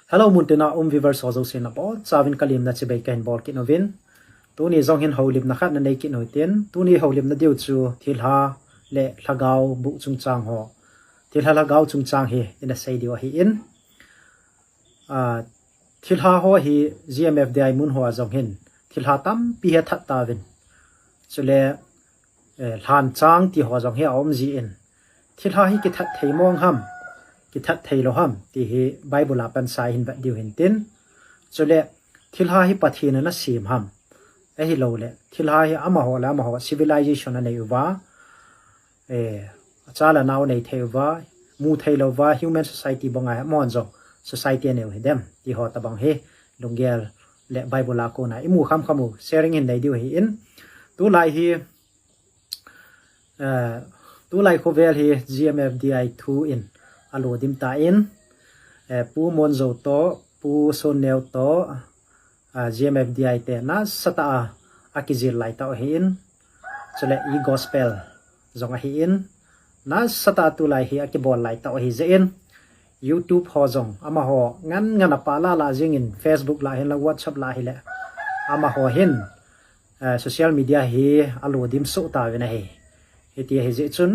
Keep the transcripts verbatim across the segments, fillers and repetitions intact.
Hello, muntina um viewers ho jouse nabonchauvin kalemna chibai kahin bol kit uvin. Tuni jong hin houlimna khat nanei kit uhitin. Tuni houlimna diu chu thilha le lhagao boh chungchang ho, thilha lhagao chungchang hi ina sei diu ahin. Ah, thilha ho hi G M F D I mun hoa jong hin thilha tampi hi athat tauvin. Chule, eh, lhanchang ti ho jong hi aum jin. Thilha hi kithat thei mong ham, kithat thei lou ham, ti hi Bible a pansa ihin vet diu hintin. Chule, thilha hi Pathen in ana sem ham. Ahilouleh, thilha hi amaho le amaho civilization anei uva, eh, achal anao nei thei uva, mu thei lou uva, human society banga hi amahon jong society anei u hidem, ti ho tabang hi, lunggel le Bible a kona imu khamkham u, sharing hin nei diu ahin. Tulai hi, eh, tulai khovel hi G M F D I thu in alo dim tan, eh, Pu Monzo toh, Pu Sonneo toh, ah, G M F D I te nasatah a akijil lai tau ahin, chule e-gospel jong ahin, nasatah a tulai hi akibol lai tau ahi jeh in, YouTube ho jong amaho ngan ngan a pah lah lah jingin, Facebook lah hinlang, WhatsApp lah hileh, amaho hin, eh, social media hi alo dim soh tauvin ahi. Hiti ahi jeh chun,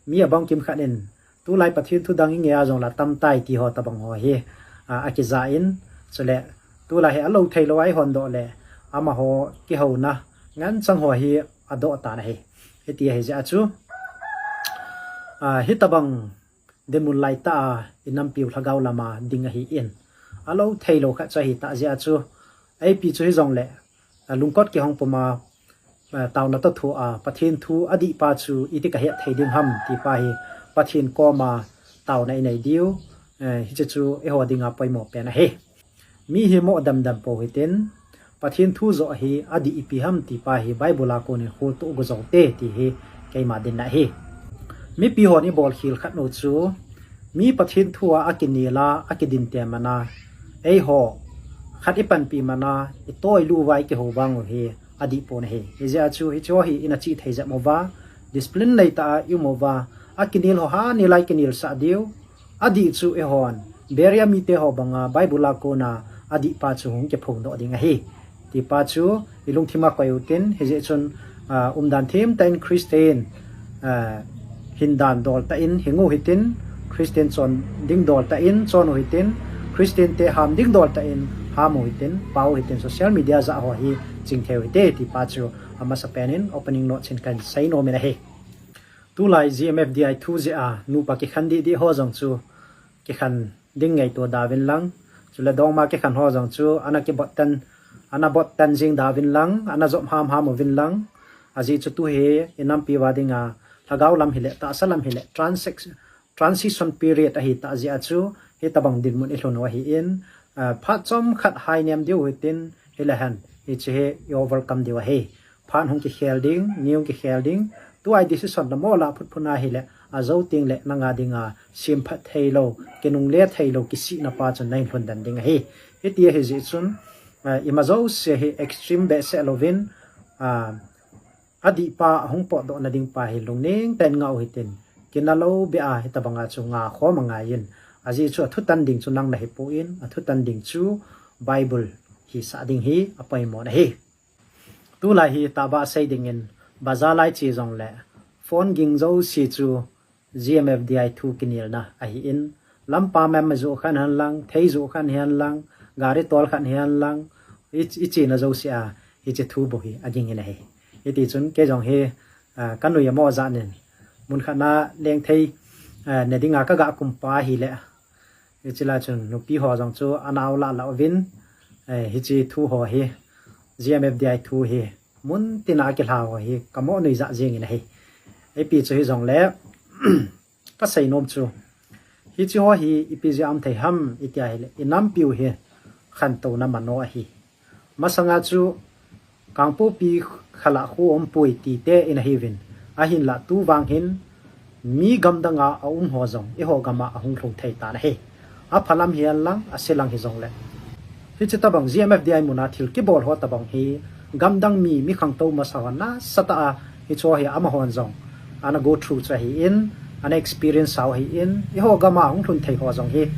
mi abang kimkhat in, tulai Pathen thu dang inge a jong la tamtai ti ho tabang ho hi, ah, akija in, chule, tulai hi alo thei lou a ihon doh le, amaho kihouna ngan chang ho hi adoh tan ahi. Hiti ahi jeh a chu, ah, hitabang dinmun lai tah a inampiu lhagao lama ding ahin. Alo thei lou khat chu ahi tah jeh a chu, ipi chu hijongle, ah, lungkot kihong puma, ah, taona toh thoh a, Pathen thu adih pa chu iti kahet thei ding ham, ti pa hi Pathen koma taona inei diu, eh, hiche chu eiho dinga poimo pen ahi. Mi hi mo damdam pou hitin, Pathen thu joh hi adih ipi ham ti pa hi Bible a konin kholtoh u go jou te ti hi keima dinna ahi. Mipi hon ibol khel khat u chu, mi Pathen thu a akinel a, akidin te mana, eiho khat ipanpi mana, itoilu uva ikihou vang u hi adih pon ahi. Hijeh a chu hiche ho hi ina chih thei jep uva, discipline nei tah a i um uva, akinel ho ha nel a ikinel sah diu, adih chu eihon Beria mite ho banga Bible a kona adih pa chu hung kiphong doh ding ahi, ti pa chu ilungthim a koi utin, hijeh chun, ah, umdan thim tah in Christian, ah, hindan dol tah in hing u hitin, Christian chon ding dol tah in chon u hitin, Christian te ham ding dol tah in ham u hitin, pao u hitin, social media jah ho hi ching thei u hite, ti pa chu amasa pen in opening note chin kahin sei nom in ahi. Tulai G M F D I thu jeh a nupa kikhen dih dih ho jong chu kikhen ding ngaito da uvin lang, chule dongma kikhen ho jong chu ana kibot tan, ana bot tan jing da uvin lang, ana jop ham ham uvin lang. Ajeh chu tu hi inampi uva dinga lhagao lam hileh, tahsa lam hileh, transi-, transition period ahi tah jeh a chu hitabang dinmun ilhun u ahin, ah, phat chomkhat hai nem diu hitin, hileh hen hiche hi i overcome diu ahi. Phat hung kikhel ding, ni hung kikhel ding, tua i decision la mo la phutphut na hileh, ajou teng le nanga dinga semphat thei lou, kinungle thei lou, kisihna pa chun nahin lhun den ding ahi. Hiti ahi jeh chun, ah, ima jouse hi extreme behseh louvin, ah, adih pa ahung potdoh na ding pa hi lungning tah in ngah u hitin, kinah lou beh a hitabanga chu ngah khom angaiyin, ajeh chu athutan ding chu nang nahi pon, athutan ding chu Bible hisah ding hi apoimo ahi. Tulai hi tahbeh a sei dingin, bazar lai che jongle, phone ging jouse chu G M F D I thu kinelna ahin, lampa mem joh khan hen lang, thei joh khan hen lang, gari tol khan hen lang, i, ichena jouse a, hiche thu bou hi aging in ahi. Hiti chun kei jong hi, ah, kanui amo jat in, mun khat na leng thei, ah, ne dinga kaga kum pa hileh, hiche lai chun nupi ho jong chu ana aula la uvin, eh, hiche thu ho hi, G M F D I thu hi, mun tina akilha ho hi kamo nui jah jeng in ahi. Ipi chu hijongle, kasei nom chu, hiche ho hi ipi jeh a um thei ham itia hileh, inampiu hi khantouna mano ahi. Masanga chu Kangpokpi khalah kho umpoi tite in ahiuvin, ahinlah tu vang hin mi gamdanga aum ho jong eiho gama ahung lhung thei tan ahi. Aphalam hihen lang, aselang hijongle. Hiche tabang G M F D I muna thil kibol ho tabang hi, gamdang mi, mi khangtou masa ho nasatah a, hiche ho hi amahon jong ana go through chu ahin, ana experience u ahin, eiho gama hung lhun thei ho jong hi,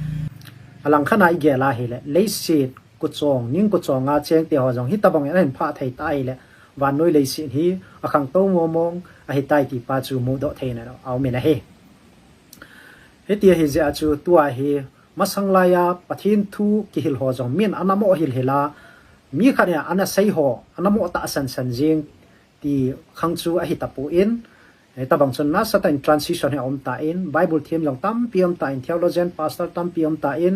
Alangkhat a igel a hile, leiset kuchong, ning kuchong a cheng te ho jong hitabang in ahin phah thei ta hile, vannoi leiset hi akhangtou mong mong ahitai ti pa chu mudoh theina aumin ahi. Hiti ahi jeh a chu tua hi masang laiya Pathen thu kihil ho jong min ana mo hil hil a, mi khat in ana sei ho, ana mo tahsan san jing ti khang chu ahi tapon, hitabang chun nasatah in transition hi aum tan, Bible thiem jong tampi um tan, theologian, pastor tampi um tan,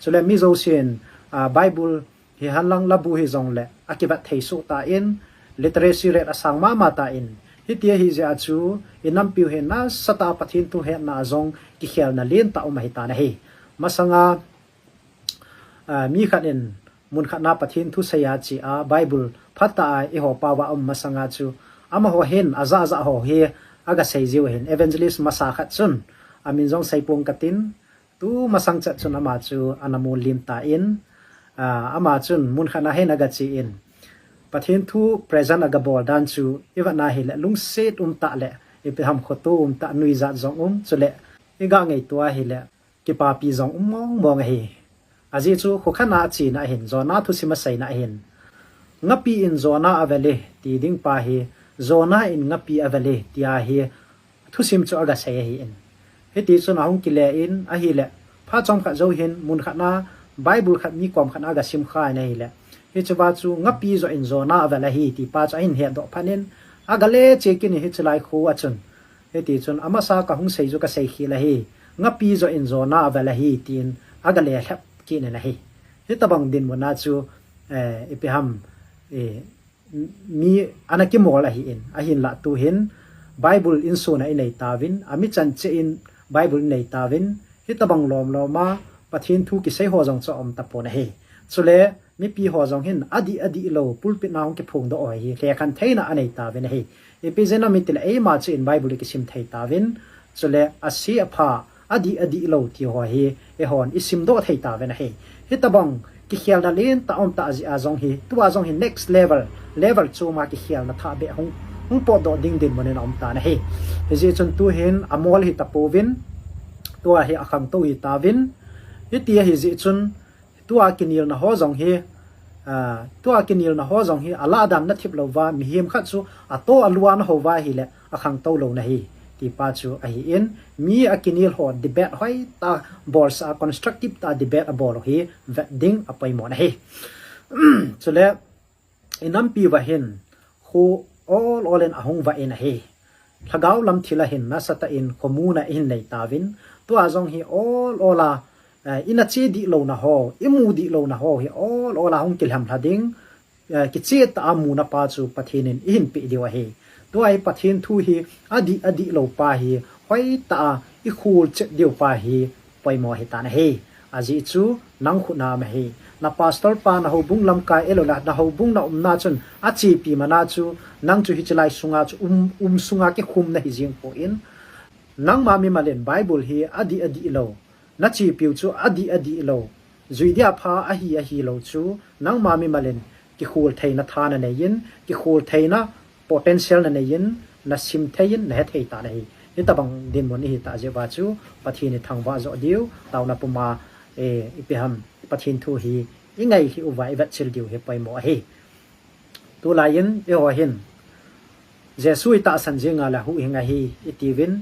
chule mi jousen, ah, Bible hi henlang labu hijongle akivet thei soh tan, literacy rate asang mama tan, hiti ahi jeh a chu inampiu hi nasatah a Pathen thu hetna a jong kikhelna lentah um ahitan ahi. Masanga, ah, mi khat in mun khat na Pathen thu seiya che a, Bible phatah a eiho pao a um masanga chu, amaho hin ajah jah ho hi aga sei jiu ahin, evangelist masa khat chun, amin jong seipong katin, tu masang chet chun ama chu ana mu lim tan, ah, ama chun mun khat na hin aga chen, Pathen thu present aga bol dan chu ivet na hile lungset umtah le, ipi ham khoto umtah, nuijat jong um, chule iga ngaito a hile kipapi jong um mong mong ahi. Ajeh chu kho khat na achena ahin, Jonah thusim aseina ahin, ngapi in Jonah avel e ti ding pa hi, Jonah in ngapi avel e tia hi thusim chu aga sei ahin. Hiti chun ahung kile in ahile, phat chomkhat jou hin mun khat na Bible khat mi kom khat na aga sim khan ahile, hichea chu ngapi jo in Jonah avel ahi ti pa chu ahin hetdoh phat in, aga le che kit in hiche lai kho a chun, hiti chun amasa kahung sei chu kasei khel ahi, ngapi jo in Jonah avel ahi tin aga le lhep kit in ahi. Hitabang dinmun a chu, eh, ipi ham, eh, mi ana kimol ahin, ahinlah tu hin Bible insung a inei tauvin, ami chan cheh in Bible inei tauvin, hitabang lom lom a Pathen thu kisei ho jong chu aum tapon ahi. Chule mipi ho jong hin adih adih lou pulpit na hung kiphongdoh ho hi lhekhen theina anei tauvin ahi. Ipi jeh ham itile eima cheh in Bible ikisim thei tauvin, chule ase apha, adih adih lou ti ho hi eihon isimdoh thei tauvin ahi. Hitabang kikhelna lentah aum tah jeh a jong hi, tua jong hi next level, level chom a kikhelna thah beh hung, hung potdoh ding dinmun in aum tan ahi. Hijeh chun tu hin amol hi tapouvin, tua hi akhangtou hi tauvin, hiti ahi jeh chun, tua kinelna ho jong hi, ah, tua kinelna ho jong hi alah dan nathip louva, mihem khat chu ato alua naho uva ahile akhangtou lou nahi ti pa chu ahin, mi akinel ho debate hoitah a bolsah a, constructive tah a debate abol u hi vet ding apoimo nahi. Chule inampi uva hin kho ol ol in ahung vah in ahi. Lhagao lam thil a hin nasatah in khomun a ihin nei tauvin, tua jong hi ol ol a, eh, ina che dih louna ho, imu dih louna ho hi ol ol a hung kilhem lha ding, eh, kiche tah a muna pa chu Pathen in eihin peh diu ahi. Tua hi Pathen thu hi adih adih lou pa hi, hoitah a ikhol chet diu pa hi poimo ahitan ahi. Ajeh chu nang khut na um ahi. Na pastor pa, na houbung lamkai ahilouleh na houbung na umna chun achepi mana chu, nang chu hiche lai sunga chu um, um sunga kikhum nahi jeng pon, nangma mimal in Bible hi adih adih lou, nachepiu chu adih adih lou, jui dia pha ahi ahi lou chu nangma mimal in kikhol theina tha nanei in, kikhol theina potential nanei in, nasim thei in, nahe thei tan ahi. Hitabang dinmun ihi tah jeh uva chu Pathen ithangvah joh diu, taona puma, eh, ipi ham, Pathen thu hi ingailhih uva ivetchil diu hi poimo ahi. Tulai in eiho hin Jesu itahsan jing a le huhhing ahi itiuvin,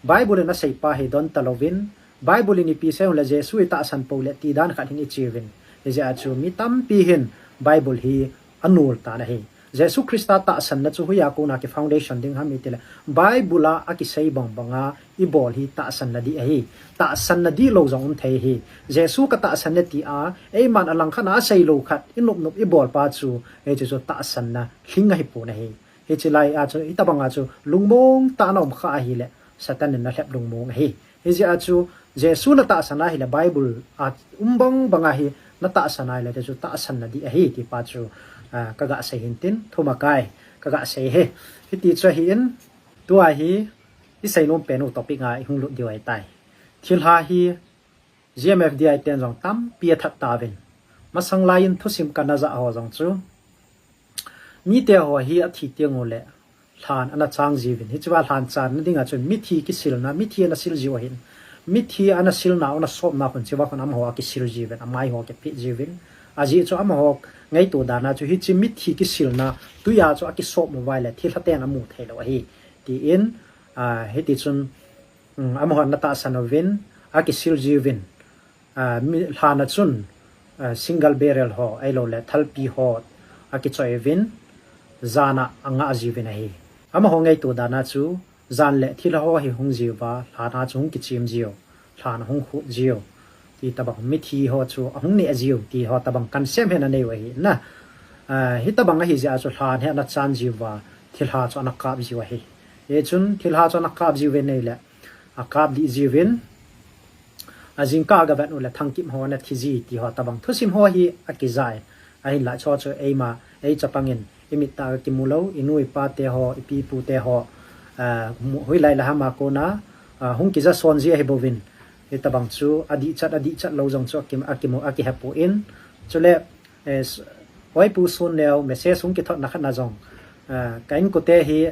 Bible in asei pa hi don talouvin, Bible in ipi sei uleh Jesu itahsan pou le ti dan khat hin icheuvin. Hijeh a chu mi tampi hin Bible hi anol tan ahi. Jesu Christa tahsanna chu hoiya kona ki foundation ding ham itileh, Bible a akisei bang banga ibol hi tahsanna dih ahi. Tahsanna dih lou jong um thei ahi. Jesu katahsan e tia eiman alangkhat a asei lou khat inop nop ibol pa chu, hiche chu tahsanna lhing ahipon ahi. Hiche lai a chu, hitabang a chu lungmong tah a na um kha ahileh, Satan in nalhep lungmong ahi. Hijeh a chu Jesu natahsan ahileh, Bible a um bang banga hi natahsan ahileh, hiche chu tahsanna dih ahi ti pa chu, ah, kaga sei hin tin, thumakai kaga sei ahi. Hiti chu ahin, tua hi isei nom pen u topic a ihung lut diu ahitai. Thilha hi G M F D I ten jong tampi athat tauvin, masang lai in thusim kana jah ho jong chu, mite ho hi athi teng uleh lhan ana chang jiuvin, hichea lhan channa dinga chun mithi kisilna, mithi ana sil jiu ahin, Mithi ana silna, ana sopna khun, hiche va khun amaho akisil jiuvin, amai ho akipeh jiuvin. Ajeh chu amaho ngaito dan a chu hiche mithi kisilna, tui a chu akisop uva ahile, thilha ten amu thei lou ahi. Tin, ah, hiti chun, um, amaho ana tahsan uvin, akisil jiuvin. Ah, mi, lhan a chun, ah, single barrel ho, ahilouleh thalpi ho, akichoi uvin, jan a angah jiuvin ahi. Amaho ngaito dan a chu, jan le thilha ho hi hung jiuva, lhan a chu hung kichim jiu, lhan a hung khut jiu, ti tobang mithi ho chu ahung neh jiu, ti ho tobang concept hi ana nei u ahi na. Ah, hitobang ahi jeh a chu lhan hi ana chan jiuva, thilha chu ana kap jiu ahi. Hichun thilha chu ana kap jiuvin ahile, akap lih jiuvin, ajingkah a gavet uleh thangkim ho ana thi ji, ti ho tobang thusim ho hi akija e. Ahinlah chu chu eima, ei chapang in, imit a kimu lou, inu ipa te ho, ipi ipu te ho, ah, mu, hoilai le ham a kona, ah, hung kija son ji ahi bouvin. Hitobang chu adih chat, adih chat lou jong chu aki, akimu, akihe poi. Chule, eh, s-, Oi Pu Sun Neo, message hung kithot na khat na jong, ah, ka inkote hi,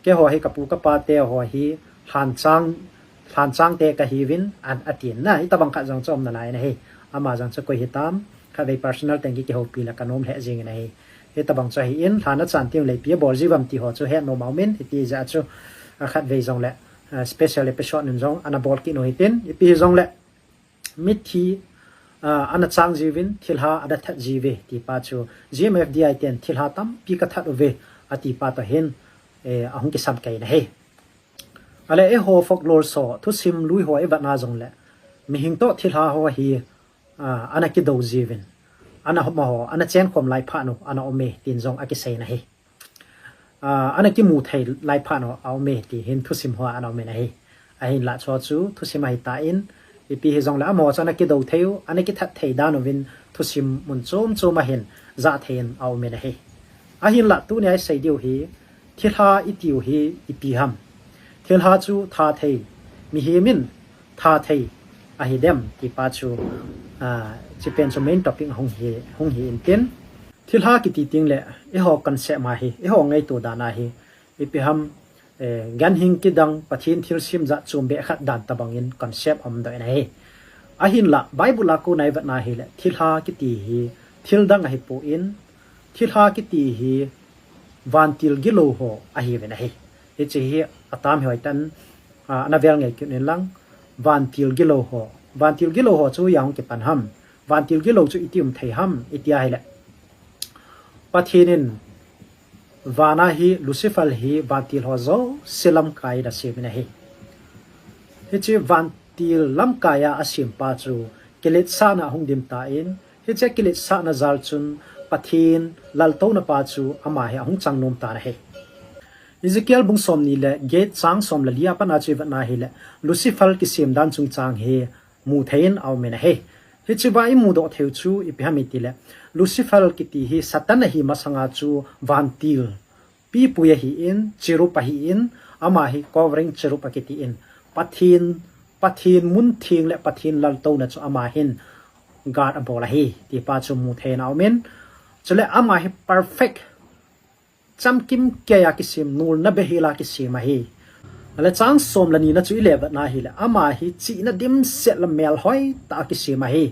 keiho hi, ka pu ka pa te ho hi, lhanchang, lhanchang te kahiuvin, an, atin na, hitobang khat jong chu um nalai na hi. Ama jong chu koi hitam, khatvei personal teng kihoupi le kanom lheh jing in ahi. Hitobang chu ahin, lhan achan teng le ipi abol jiuvem ti ho chu het nom aumin, hiti jeh a chu, ah, khatvei jongle, ah, special episode in jong ana bol kit u hitin, ipi hijongle, mithi, ah, ana chang jiuvin, thilha ana that jiuve, ti pa chu, G M F D I ten thilha tampi kathat uve, ati pa toh hin, eh, ahung kisam kei na hi. Ahile eiho folklore ho, thusim lui ho ivet na jongle, mihing toh thilha ho hi, ah, ana kidou jiuvin, ana hom ho, ana chenkhom lai phat u, ana um e, tin jong akisei na hi. Ah, ana kimu thei lai phat u, aum e, ti hin thusim ho ana um in ahi. Ahinlah chu chu, thusim ahi tan, ipi hijongle amaho chu ana kidou thei u, ana kithat thei dan uvin, thusim mun chom chom a hin, jah thei in aum in ahi. Ahinlah tunia isei diu hi, thilha itiu hi ipi ham. Thilha chu that thei, mihem in that thei ahi dem, ti pa chu, ah, hiche pen chu main topic hung hi, hung hi intin. Thilha kiti teng le, eiho concept a hi, eiho ngaito dan a hi, ipi ham, eh, ganhing kidang Pathen thilsem jat chom beh khat dan tobang in concept aum doh in ahi. Ahinlah, Bible a kona ivet na hile, thilha kiti hi, thil dang ahipon, thilha kiti hi, vantil gilou ho ahiuvin ahi. Hiche hi atam hoi tan, ah, ana vel ngei kit un lang, vantil gilou ho. Vantil gilou ho chu hoiya hung kipan ham. Vantil gilou chu iti um thei ham, iti ahile, Pathen in vana hi Lucifer hi vantil ho jouse lamkai in asem in ahi. Hiche vantil lamkai a asem pa chu kiletsahna ahung dim tan, hiche kiletsahna jal chun Pathen laltouna pa chu ama hi ahung chang nom tan ahi. Ezekiel bung somni le get chang som le li a pat a chu ivet na hile, Lucifer kisem dan chungchang hi mu thei in aum in ahi. Hiche va imu doh thei u chu ipi ham itile, Lucifer kiti hi Satan ahi masanga chu vantil pipui ahin, cherub ahin, ama hi covering cherub akiti in, Pathen, Pathen mun theng le Pathen laltouna chu ama hin guard abol ahi, ti pa chu mu thei in aum in. Chule ama hi perfect, chamkim kei a kisem, nolna behel a kisem ahi. Ahile chang som le ni na chu ile vet na hile, ama hi chihna dimset le melhoi tah a kisem ahi.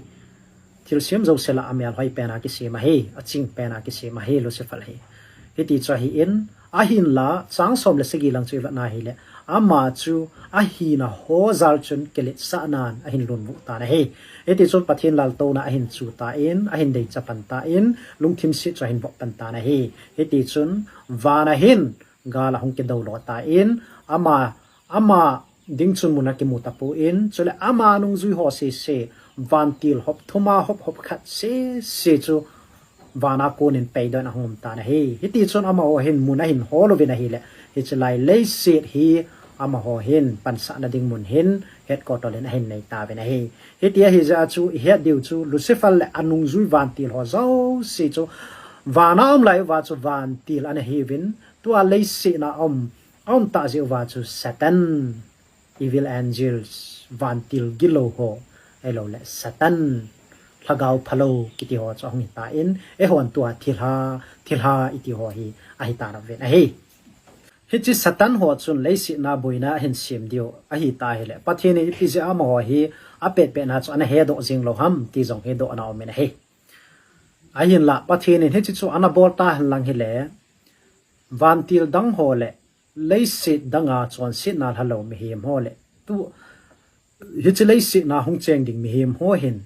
Thilsem jouse lah a melhoi pen a kisem ahi, aching pen a kisem ahi, Lucifer hi. Hiti chu ahin, ahinlah, chang som le sagi lang chu ivet na hile, ama chu ahina ho jal chun kiletsahnan ahin lungvuh tan ahi. Hiti chun Pathen laltouna ahin chu tan, ahin deicha pan tan, lungthim set chu ahin vop pan tan ahi. Hiti chun, van a hin, gal ahung kidou lo tan, ama, ama ding chun mun akimu tapon, chule ama nungjui ho sese, vantil hop thum a hop hop khat sese chu, van a kon in peidoh in ahung um tan ahi. Hiti chun amaho hin mun ahin hol uvin ahile, hiche lai leiset hi amaho hin pansahna ding mun hin headquarter in ahin nei tauvin ahi. Hiti ahi jeh a chu ihet diu chu Lucifer le anungjui vantil ho jouse chu van a um lai uva chu vantil ana hiuvin, tua leiset a um, aum tah jeh uva chu Satan, evil angels, vantil gilou ho, ahilouleh Satan, lhagao phalou kiti ho chu ahung hi tan, eihon tua thilha, thilha iti ho hi ahi tan aum uvin ahi. Hiche Satan ho chun leiset a boina ahin sem diu ahitah leh, Pathen in ipi jeh a amaho hi apetpet na chu ana hedoh jing lou ham ti jong hi dohna aumin ahi. Ahinlah Pathen in hiche chu ana bol tahen lang hileh, vantil dang ho leh leiset danga chonsetna lhalou mihem ho leh, tu hiche leiset a hung cheng ding mihem ho hin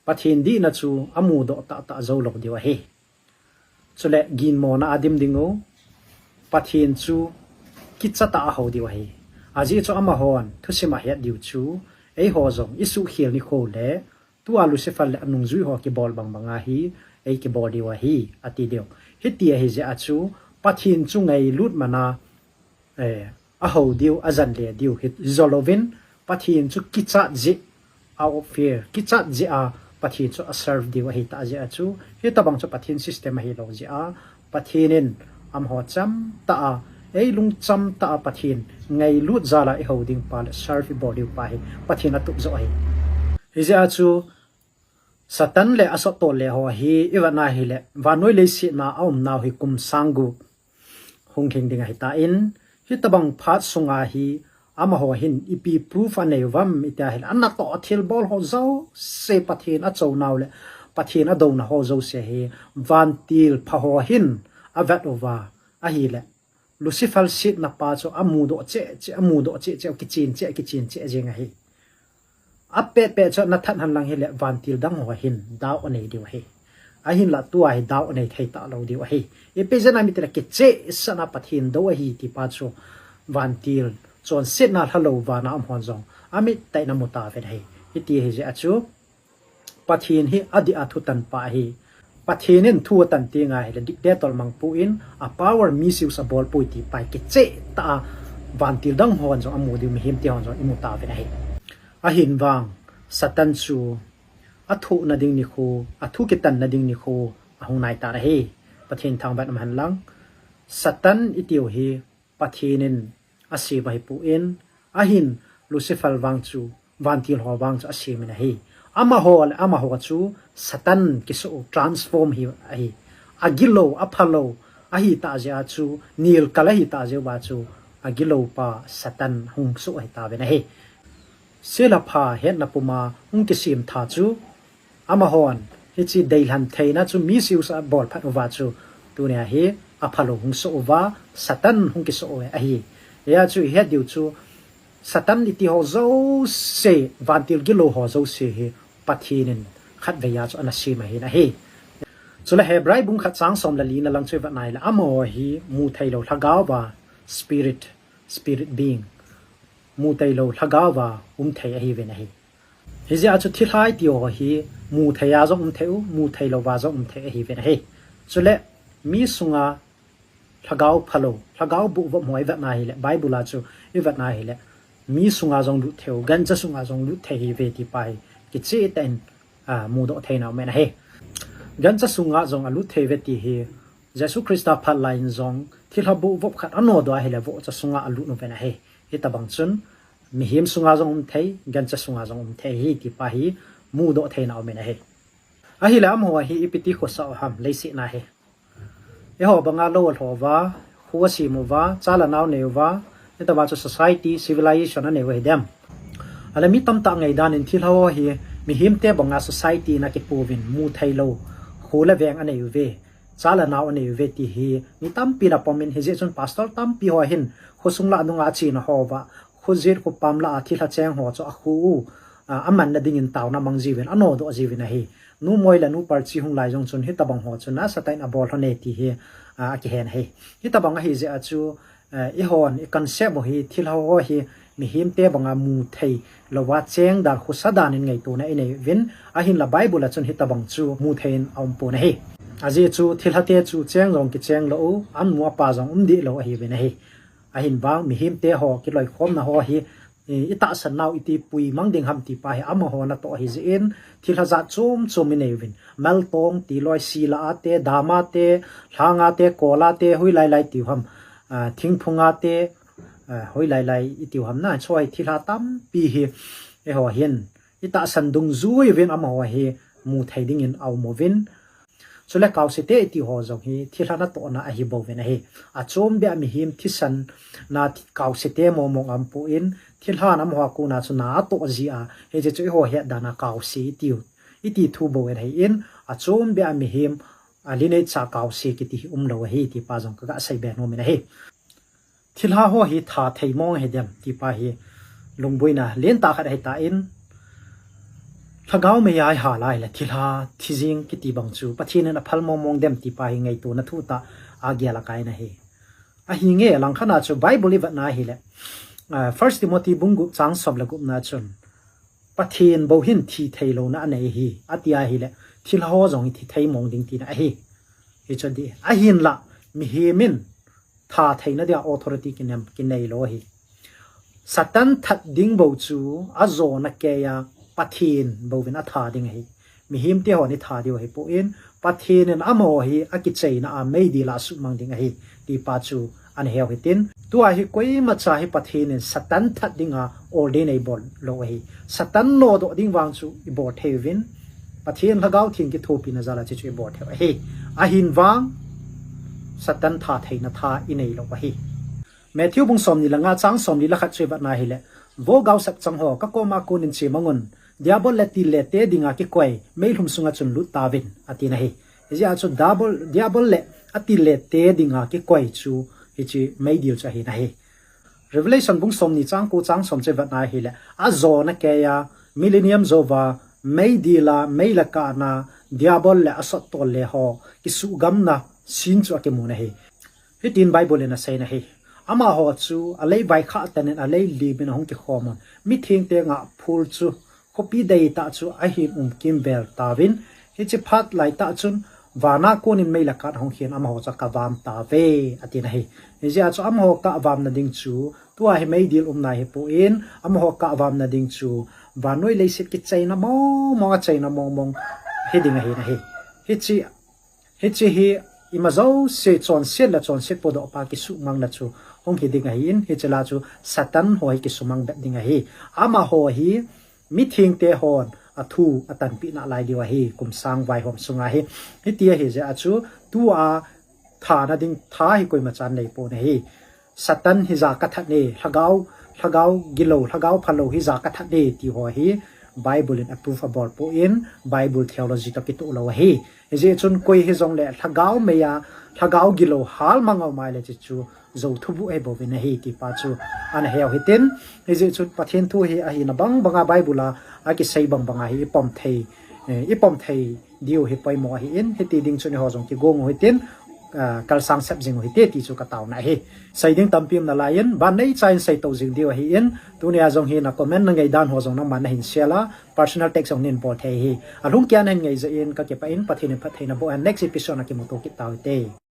Pathen dihna chu amudoh tahtah jou lou diu ahi. Chuleh ginmona a dim diu, Pathen chu kicha tah a aho diu ahi. Ajeh chu amahon thusim a ahet diu chu, eiho jong isuhkhel nikho leh, tua Lucifer leh anungjui ho kibol bangbang a hi eikibol diu ahi, ati diu. Hiti ahi jeh a chu Pathen chu ngailut man a, eh, aho diu, ajan le diu hi jolouvin, Pathen chu kichat jeh, out of fear, kichat jeh a Pathen chu aserve diu ahitah jeh a chu, hitobang chu Pathen system ahilou jeh a, Pathen in amaho cham tah a, ei lungcham tah a Pathen ngailut jal a iho ding pa leh serve ibol diu pa hi Pathen atup joh ahi. Hijeh a chu Satan leh asot tol le ho hi ivet na hileh, vannoi leiset a aumnau hi kum sang gup hung lhing ding ahitan, hitobang phat sunga hi amaho hin ipi proof anei uvam itia hileh, anatoh a thilbol ho jouse, Pathen achounau leh Pathen adouna ho jouse hi vantil pha ho hin avet uva ahileh, Lucifer setna pa chu amudoh cheh cheh, amudoh cheh cheh, kichen cheh, kichen cheh jeng ahi. Apetpet chu ana that hen lang hileh, vantil dang ho hin doubt anei diu ahi. Ahinlah tua hi doubt anei thei talou diu ahi. Ipi jeh a ham itileh, kichehsah na Pathen dou ahi ti pa chu vantil chonsetna lhalou vana um hon jong amit tah in amu tauvin ahi. Hiti ahi jeh a chu Pathen hi adih a thutan pa ahi. Pathen in thu atan teng ahileh, dictator mang poi, a power misuse abol poi ti pa hi kicheh tah a vantil dang hon jong amu diu, mihem te hon jong imu tauvin ahi. Ahin vang, Satan chu athohna ding nikho, athu kitanna ding nikho ahung nai tan ahi. Pathen thangvah in um hen lang. Satan itiu hi Pathen in asem ahipoi, ahin Lucifer vang chu vantil ho vang chu asemin ahi. Amaho leh amaho chu Satan kisoh u, transform hi ahi. Agilou, aphalou ahitah jeh a chu, nilkal ahitah jeh uva chu, agilou pa Satan hung soh ahi tauvin ahi. Sel le pha hetna puma hung kisem tha chu, amahon hiche deilhen theina chu misuse abol phat uva chu, tunia hi aphalou hung soh uva, Satan hung kisoh u ahi. Hia chu ihet diu chu, Satan iti ho jouse, vantil gilou ho jouse hi Pathen in khatvei a chu ana sem ahin ahi. Chuleh Hebrai bung khat chang som le li na lang chu ivet na hileh, amaho hi mutheilou lhagao a, spirit, spirit being, mutheilou lhagao a um thei ahiuvin ahi. Hijeh a chu thilha iti ho hi muthei a jong um thei u, mutheilou a jong um thei ahiuvin ahi. Chuleh mi sunga lhagao phalou, lhagao bohvop ho ivet na hileh, Bible a chu ivet na hileh, mi sunga jong lut thei u, gancha sunga jong lut thei ahiuve ti pa hi kicheh tah in, a, mudoh theina aumin ahi. Gancha sunga jong alut thei uve ti hi Jesu Christa phat lai in jong thilha bohvop khat anodoh ahileh, vohcha sunga alut uvin ahi. Hitobang chun mihem sunga jong um thei, gancha sunga jong um thei ahi ti pa hi mudoh theina aumin ahi. Ahileh amaho hi ipi ti khosa u ham, leiset a hi. Eiho banga lou alhou uva, kho asem uva, cha le nao anei uva, hitobang chu society, civilization anei u ahi dem. Ahileh mi tamtah ngaidan in thilha ho hi mihem te banga society in akipouvin, mutheilou kho le veng anei uve, cha le nao anei uve ti hi mi tampin apomin, hijeh chun pastor tampi ho hin khosung lah nunga achena ho uva, khojet khopam lah a thilha cheng ho chu akho u, a, amanna dingin taona amang jiuvin, anodoh jiuvin ahi. Nu Moi le Nu Parchi hung lai jong chun hitobang ho chu nasatah in abol lhon e ti hi, a, akihen ahi. Hitobang ahi jeh a chu, a, eihon i concept u hi, thilha ho hi mihem te banga mutheilou a cheng dan, khosa dan in ngaitona inei uvin, ahinlah Bible a chun hitobang chu muthei in aumpon ahi. Ajeh chu thilha te chu cheng jong kicheng lou u, anu apa jong um deh lou ahiuvin ahi. Ahin vang mihem te ho kiloikhomna ho hi, i, itahsan nau iti pui mang ding ham ti pa hi amaho natoh ahi jeh in, thilha jat chom chom inei uvin. Maltong ti loi, sila a te, dam a te, lhang a te, kol a te, hoilai lai tiu ham, a, thingphung a te, a, hoilai lai itiu ham na, choi thilha tampi hi, eiho hin itahsan dungjui uvin amaho hi muthei dingin aum uvin. Chule kausete iti ho jong hi thilha natohna ahi bouvin ahi. Achom beh a mihem thisan na thi-, kausete mongmong aumpoi, thilha na amaho a kona chu na atoh jeh a, hiche chu eiho het dan a kause itiu, iti thu bouvin ahin, achom beh a mihem, a, lineage a kause kiti hi umlou ahi, tipa jong kaga seibe nom in ahi. Thilha ho hi thathei mong hidem, tipa hi lungboina lentah khat ahitan, lhagao meiya ihal a ahile thilha thi jing kiti bang chu Pathen in aphal mongmong dem, tipa hi ngaitona thutah a gel akai in ahi. Ahinge, langkhat a chu Bible ivet na ahile, ah, First Timothy bung gup chang som le gupna chun, Pathen bou hin thithei louna anei ahi, ati ahile, thilha ho jong hi thithei mong ding tina ahi. Hichu dih. Ahinla, mihem in thatheina dia authority kinem, kinei lou ahi. Satan that ding bou chu ajona keiya Pathen bouvin atha ding ahi. Mihem te hon itha diu ahipon, Pathen in amaho hi akicheina a meidil a asuhmang ding ahi, tipa chu ana heu hitin. Tua hi koimacha hi Pathen in Satan that dinga ordain eibol lou ahi. Satan nodoh ding vang chu ibol thei uvin, Pathen Lhagao Theng kithopina jal a hiche chu ibol thei u ahi. Ahin vang, Satan thatheina tha inei lou ahi. Matthew bung somni le nga chang somli le khat chu ivet na ahile, Vo gaosap chang ho, kakoma konin chemang un, Diabol le tille te dinga kikoi meilhum sunga chun lut tauvin, atin ahi. Hijeh a chu Diabol, Diabol le atille te dinga kikoi chu hiche meidil chu ahin ahi. Revelation bung somni chang ko chang som chu ivet na ahile, ajona keiya, millennium jouva, meidil a, mei le kah na, Diabol le asot tolle ho kisuhgamna scene chu akimun ahi. Hitin Bible in aseiyin ahi. Amaho chu alei vaikhah tan in alei lim in ahung kikhom un, mithengte ngahphul chu khopi deitah chu ahin um kimvel tauvin, hiche phat laitah chun vana konin mei le kah ahung khen, amaho chu akavam tauve, atin ahi. Hijeh a chu amaho kavamna ding chu tua hi meidil umna ahipon, amaho kavamna ding chu vannoi leiset kicheina mongmong, acheina mongmong hiding ahin ahi. Hiche, hiche hi ima jouse chonset le chonset podohpa kisuhmangna chu hung hiding ahin, hiche lah a chu Satan ho hi kisumang bep ding ahi. Amaho hi mithengte hon athu atanpeh nalai diu ahi, kum sang vaihom sunga hi. Hiti ahijeh a chu tua thana ding tha hi koimachan neipon ahi. Satan hi ja kathat e, lhagao, lhagao gilou, lhagao phalou hi ja kathat e, ti ho hi Bible in approve abolpon, Bible theology toh kitoh lou ahi. Hijeh chun koi hijongle lhagao meiya, lhagao gilou hal mang a um ahile hiche chu jou thubuh ahi bouvin ahi, tipa chu ana heu hitin. Hijeh chun Pathen thu hi ahina bangbanga Bible a akisei bangbanga hi ipom thei, eh, ipom thei diu hi poimo ahin, hiti ding chun eiho jong kigong u hitin, ah, kalsang sep jing u hite ti chu kataona ahi. Sei ding tampi um nalaiyin, ban neicha in seitou jing diu ahin, tunia jong hi na comment na ngaidan ho jong nangman nahin share a, personal text jong nahin bol thei ahi. Alhung keiya nahin ngaijah in kakipah in, Pathen in phattheina boh hen, next episode a kimuto kit tau hite.